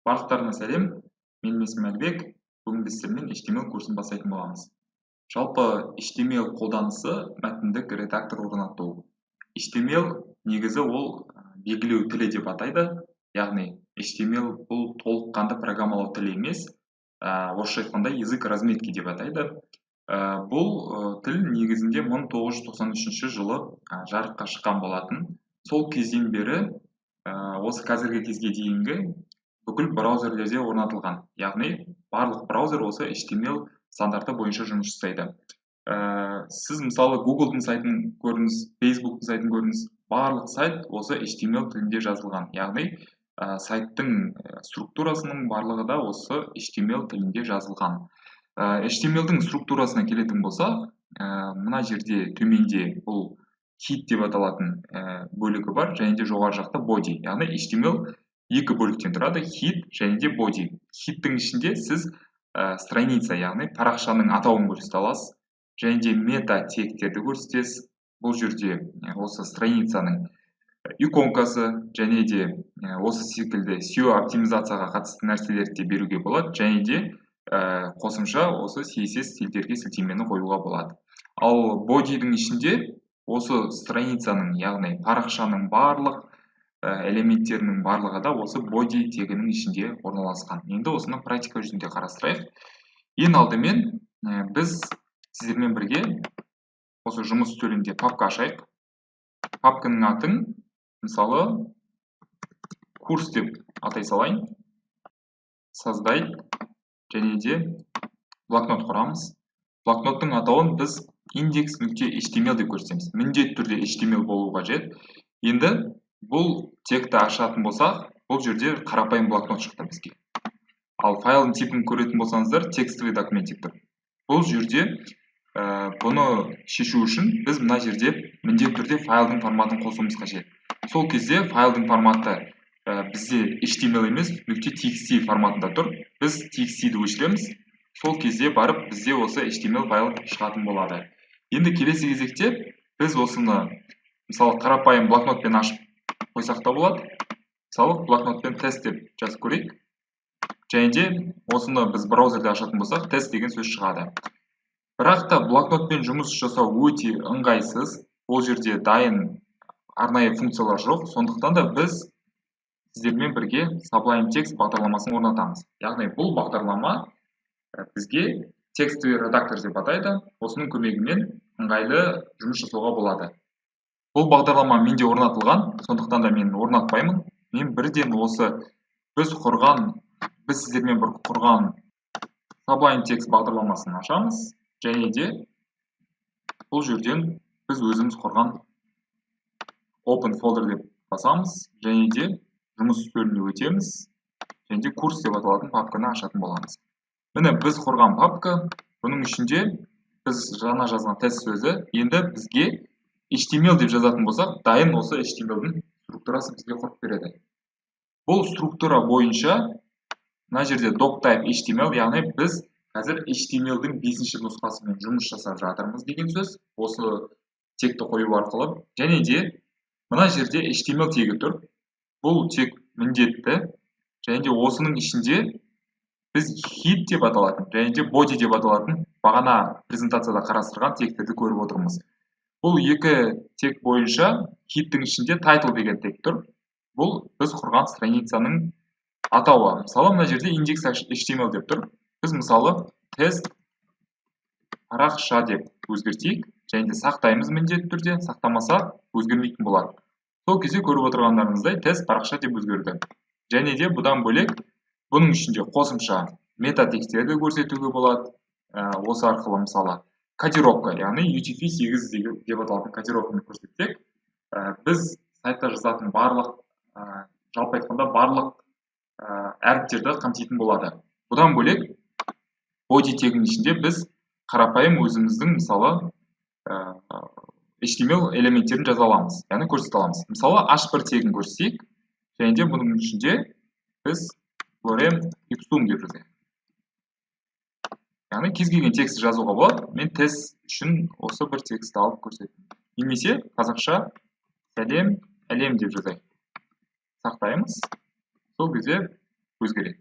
Барлықтарына сәлем, менің есімім Әлібек. Бүгін біз сіздермен HTML курсын бастайтын боламыз. Жалпы HTML қолданысы мәтіндік редактор орнату. HTML негізі ол белгілеу тілі деп атайды. Яғни HTML бұл толыққанды программалау тілі емес, орысша айтқанда язык разметки деп атайды. Бұл тіл негізінде 1993 жылы жарыққа шыққан болатын. Сол кезден бері осы қазіргі кезге дейінгі бүкіл браузерлерде орнатылған. Яғни барлық браузер осы HTML стандарты бойынша жұмыс жасайды. Сіз мысалы Google'дың сайтын көрдіңіз, Facebook'тың сайтын көрдіңіз. Барлық сайт осы HTML тілінде жазылған. Яғни сайттың структурасының барлығы да осы HTML тілінде жазылған. HTML-дің структурасына келетін болсақ, мына жерде төменде бұл head деп аталатын бөлігі бар, және де жоғары жақта body. Яғни HTML екі бөліктен тұрады: head және де body. Headтің ішінде сіз страница, яғни парақшаның атауын көрсете аласыз, және де мета тегтерді көрсетесіз. Бұл жерде осы страницаның иконкасы және де осы секілді SEO оптимизацияға қатысты нәрселерді де беруге болады, және де қосымша осы CSS стильдерге сілтемені қоюға болады. Ал body'дің ішінде осы страницаның, яғни парақшаның барлық элементтерінің барлығы да осы body тегінің ішінде орналасқан. Енді осыны практика жүзінде қарастырайық. Ең алдымен біз сіздермен бірге осы жұмыс үстелінде папка ашайық. Папканың атын мысалы курс деп атай салайын. Создать және де блокнот құрамыз. Блокноттың атауын біз index.html деп көрсетеміз. Міндетті түрде HTML болу қажет. Енді бұл тегті ашатын болсақ, бұл жерде қарапайым блокнот шықты бізге. Ал файлдың типін көретін болсаңыздар, текстовый документ деп тұр. Бұл жерде бұны шешу үшін біз мына жерде міндетті түрде файлдың форматын қосуымыз қажет. Сол кезде файлдың форматы бізде HTML емес, .txt форматында тұр. Біз txt-ді өшіреміз. Сол кезде барып бізде осы HTML файл шығатын болады. Енді келесі кезекте біз осыны мысалы қарапайым блокнотпен ашып қойсақ та болады. Мысалы, блокнотпен тест деп жазып көрейік. Және де осыны біз браузерде ашатын болсақ, тест деген сөз шығады. Бірақ та блокнотпен жұмыс жасау өте ыңғайсыз. Ол жерде дайын арнайы функциялар жоқ. Сондықтан да біз сіздермен бірге Sublime Text бағдарламасын орнатамыз. Яғни бұл бағдарлама бізге текстовый редактор деп атайды. Осының көмегімен ыңғайлы жұмыс жасауға болады. Бұл бағдарлама менде орнатылған, сондықтан да мен орнатпаймын. Мен бірден осы біз сіздермен бір құрған Sublime Text бағдарламасын ашамыз және де бұл жерден біз өзіміз құрған Open Folder деп басамыз және де жұмыс үстеліне өтеміз және де курс деп аталатын папканы ашатын боламыз. Міне, біз құрған папка, бұның ішінде біз жаңа жазған тест сөзі. Енді бізге HTML деп жазатын болсақ, дайын осы HTML-дің структурасы бізге құрып береді. Бұл структура бойынша мына жерде doctype HTML, яғни біз қазір HTML-дің 5-ші нұсқасымен жұмыс жасап жатырмыз деген сөз, осы тегті қою арқылы. Және де мына жерде HTML тегі тұр. Бұл тег міндетті. Және де осының ішінде біз head деп аталатын және де body деп аталатын бағана презентацияда қарастырған тегтерді көріп отырмыз. Бұл екі тег бойынша headтің ішінде title деген тег тұр. Бұл біз құрған страницаның атауы. Мысалы, мына жерде index HTML деп тұр. Біз мысалы тест парақша деп өзгертейік және де сақтаймыз міндетті түрде, сақтамаса өзгермейтін болады. Сол кезде көріп отырғандарыңыздай, тест парақша деп өзгерді. Және де бұдан бөлек бұның ішінде қосымша мета тегтерді көрсетуге болады. Осы арқылы мысалы кодировка, яғни UTF-8 деп аталатын кодировканы көрсетсек, біз сайтта жазатын барлық, жалпы айтқанда барлық әріптерді қамтитын болады. Бұдан бөлек body тегінің ішінде біз қарапайым өзіміздің мысалы HTML элементтерін жаза аламыз, яғни көрсете аламыз. Мысалы, h1 тегін көрсетейік және де бұның ішінде біз lorem ipsum деп жазайық. Яғни кез келген текстті жазуға болады. Мен тест үшін осы бір текстті алып көрсеттім. Немесе қазақша сәлем әлем деп жазайық. Сақтаймыз. Сол кезде Өзгереді.